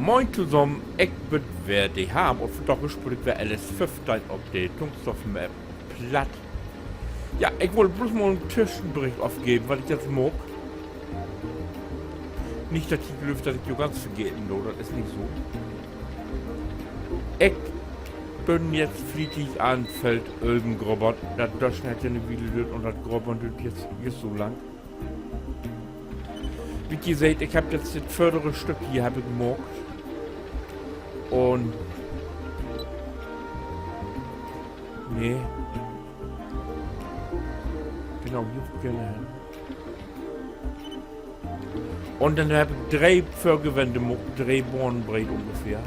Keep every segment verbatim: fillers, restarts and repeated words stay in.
Moin tosamen, ik bün weer de Harm un vundaag speel ik weer L S föffteihn op de Tungstorf-Map op Platt. Ja, ik wull blots mal en Tüschenbericht afgeven, wat ik jetzt maak. Nich, dat ji glöövt, dat ik jo ganz vergeten do, dat is nich so. Ik bün jetzt flietig an Feld ölven grubbern. Dat Döschen hett ja 'ne Wiel düert un dat Grubbern düert jetzt, jetzt so lang. Wie ji seht, ik hebb jetzt dat vördere Stück hier hebb ik maakt. Un, nee. Genau, hier geern hen. Un denn hebb ik dree Vörgewände maakt, dree Bahnen breet ungefähr.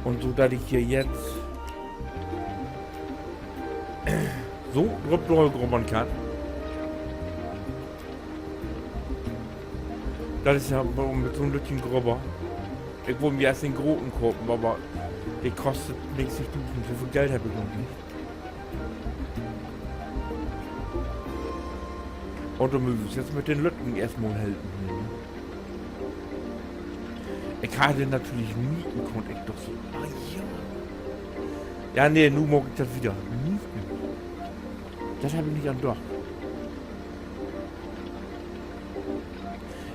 Un so, dat ik hier jetzt so drop dor grubbern kann. Dat is ja mit so'n lüttjen Grubber. Ik wull mi eerst en groten kopen, aver de kostet negentigdusend. So veel Geld hebb ik noch nich. Un dor mööt wi uns jetzt mit den Lütten eerstmal helpen hier, ne? Ik harr den natürlich mieten kunnt, ik doch so. Ah, ja. Ja, nee, nu maak ik dat wieder. Mieten. Dat hebb ik nich an dacht.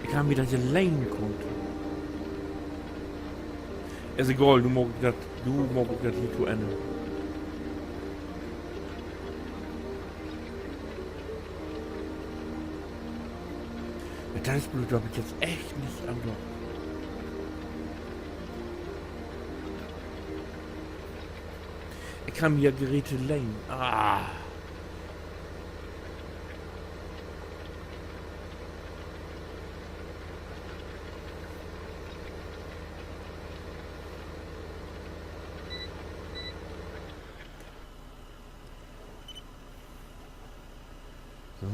Ik harr mi dat ja lehnen kunnt. Is egal, nu maak ik dat, nu maak ik dat hier to Enn. Ja, dat is blööd, dor heff ik jetzt echt nich an dacht. Ik kann mi ja Geräte lehnen. Ah. So.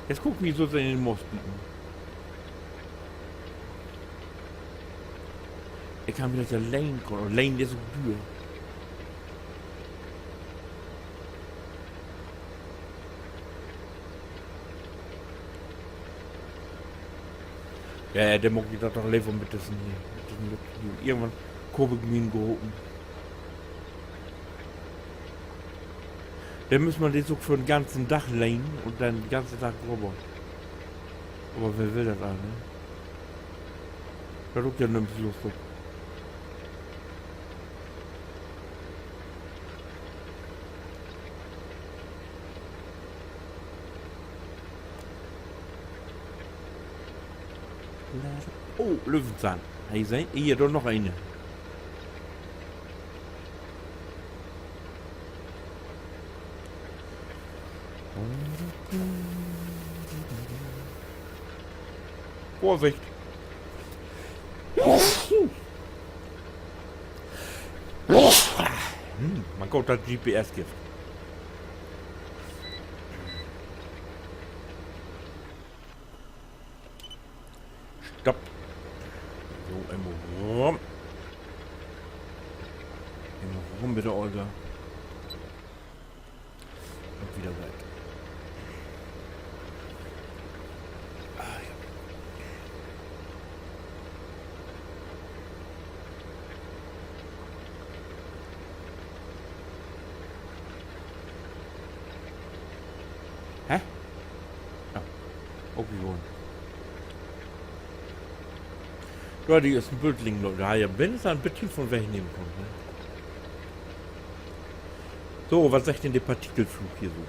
Jetzt kiek ik mi so in de Moors bieten. Ik kann mi dat ja lehnen, lehnen is ok düer. Ja, ja, denn maak ik dat doch lever mit dissen hier, mit dissen Lütten hier. Irgendwann koop ik mi en groten. Denn müss man de ok för den ganzen Dag lehnen un denn den ganzen Dag grubbern. Aver wer will dat all, ne? Dat ok ja nüms Lust op. Oh, Löwenzahn. He, sehn? Hier, dor noch ene. Vörsicht! Hm, man goot, dat G P S gifft. Stopp. So, eenmal rüm. Eenmal rüm mit de Olga. Un wieder weg. Ah, ja. Hä? Ja. Ok gewonnen. Ja, de is en Bült liggen, Lüüd. Dor harr ik ja wenigstens en beten von wegnehmen kunnt, ne? So, wat seggt denn de Partikelfluch hier so?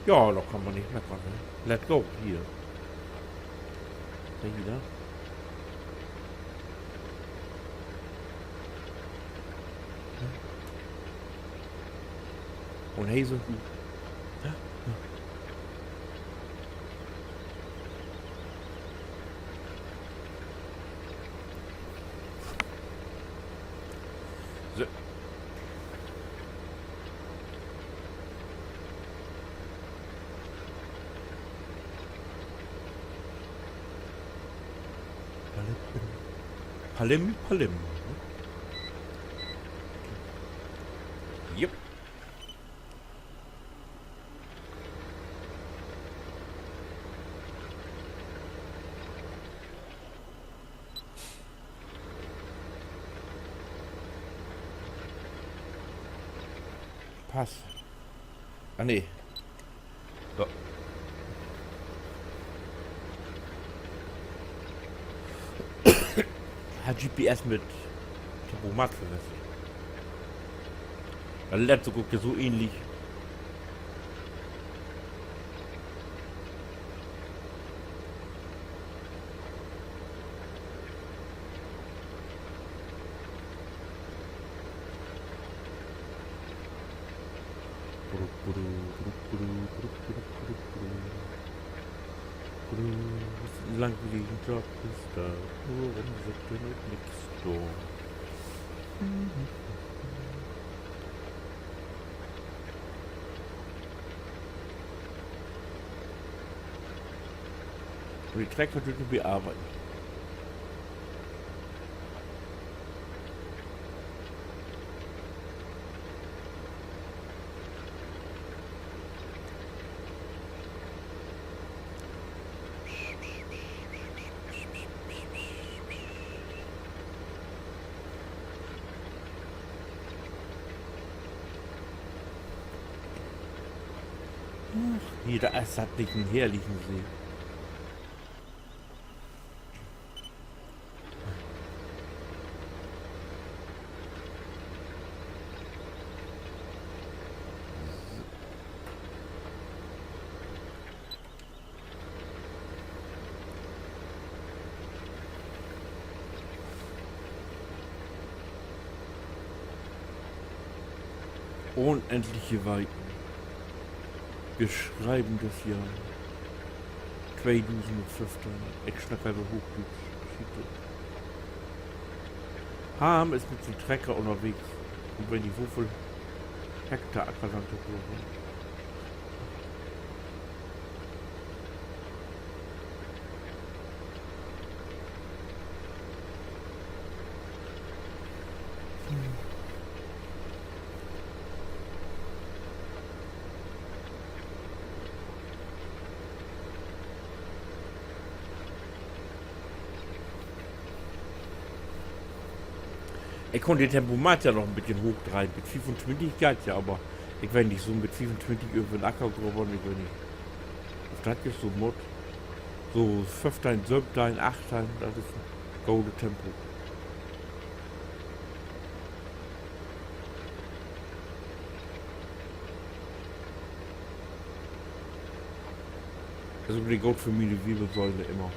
Ja, dor kann man nich meckern, ne? Let's go, hier. Seht ji dat? Un he so. So. Palim, Palim. Yep. Pass. Ah, nee. So. Hett G P S mit Tempomat verwesselt. Dat lett sik ok so ähnlich. Langwieligen Job is dat, nur rumsitten un nix doon. Un de Trecker düürt bearbeiden. Ach, hier, dor is dat nich en herrlichen See. Unendliche Weiten. Wir schreiben das Jahr tweedusendföffteihn. Ik snack even Hoochdüütsch. Schiet op. Harm is mit sien Trecker ünnerwegens. Un wenn de so veel Hektar Ackerland dor so. Ik kunn de Tempomat ja noch en beten hoochdreihen. Bit fiefuntwintig geiht ja, aver ik weet nich, so mit fiefuntwintig över den Acker grubbern, ik weet nich, of dat jetzt so mutt. So föffteihn, söövteihn, achtteihn, dat is en gode Tempo. Also, de goot för miene Wirbelsäule immer.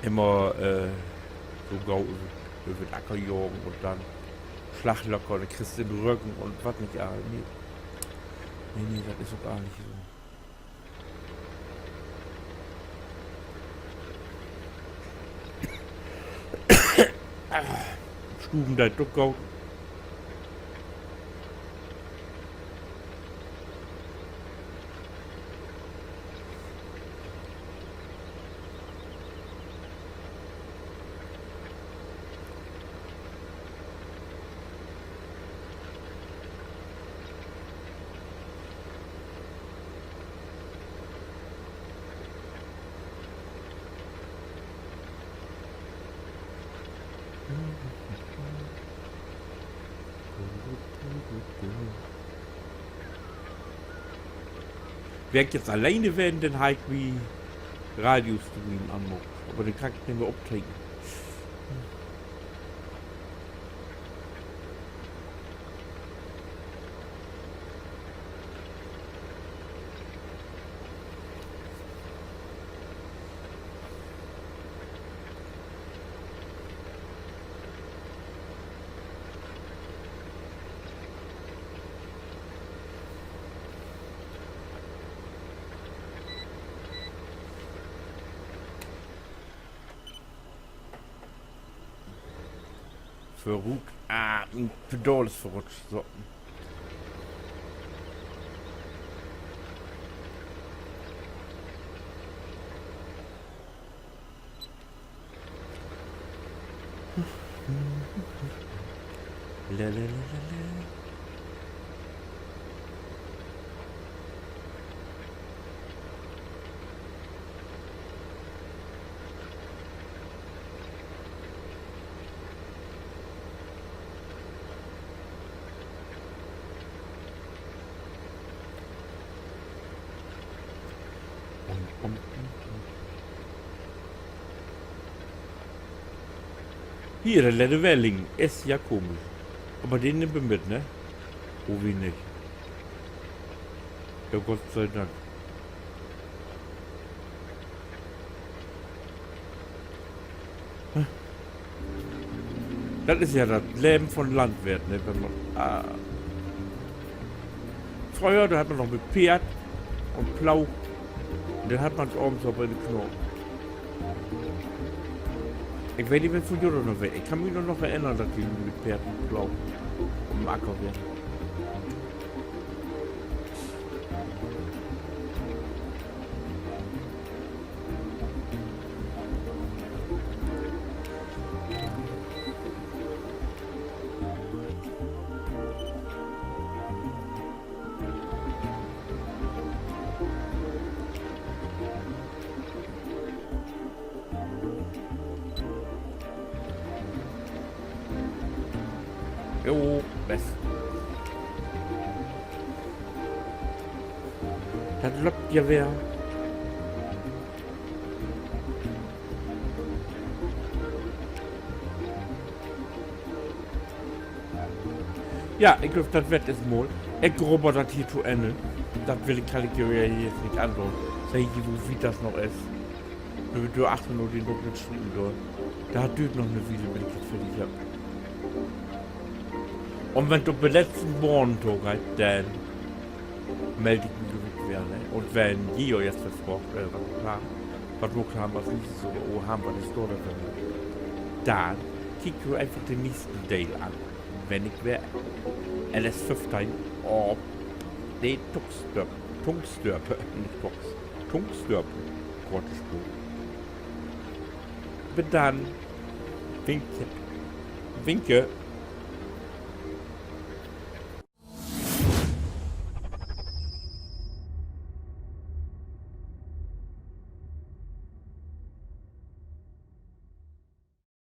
Immer, äh, so gau över, över den Acker jagen un denn Slag locker, denn kriggst du den Rüggen un wat nich all. Nee. Nee, nee, dat is ok gor nich so. Stuven deit ok goot. Weer ik jetzt alleen ween, denn harr ik mi Radiostream anmaakt. Aver den kann ik nich mehr opteken. Vörut. Ah, mien Pedal is verrutscht. So. Lalalala. Hier, de lette Welling is ja komisch. Aver de nimmt wi mit, ne? Oh, wi nich. Ja, Gott sei Dank. Dat is ja dat Leven von Landweert, ne? Wenn man, ah. Fröher, dor hett man noch mit Peerd un Ploog, denn hett man avends aver in de Knoop. Ik weet nich, wenn fröher dor noch weer. Ik kann mi nur noch erinnern, dat wi mit Peerd un Ploog op'n Acker weren. Jo, best. Dat löppt ja weer. Ja, ik glööv, dat warrt dat mal. Ik rubber dat hier to Enn. Dat will ik, kann ik jo ja hier nich andoon. Seht ji, wo wiet dat noch is. Dör, dör achter noch den dunklen Striepen dör. Dat düürt noch 'ne Wiel, bit ik dat fertig heff. Un wenn dat op de letzten Bahn togeiht, denn meld ik mi, glööv ik, weer, ne? Un wenn ji jo jetzt fraagt, äh, wat wi maakt hebbt, wat wi maakt hebbt as nächstes oder, oh, hebbt wi de Story weer, denn kiekt jo eenfach den nächsten Deel an, wenn ik weer L S föffteihn op de Tungsdörp-, Tungsdörpe, nich Tux, Tungsdörpe-Koort speelt. Bit denn. Winke. Winke.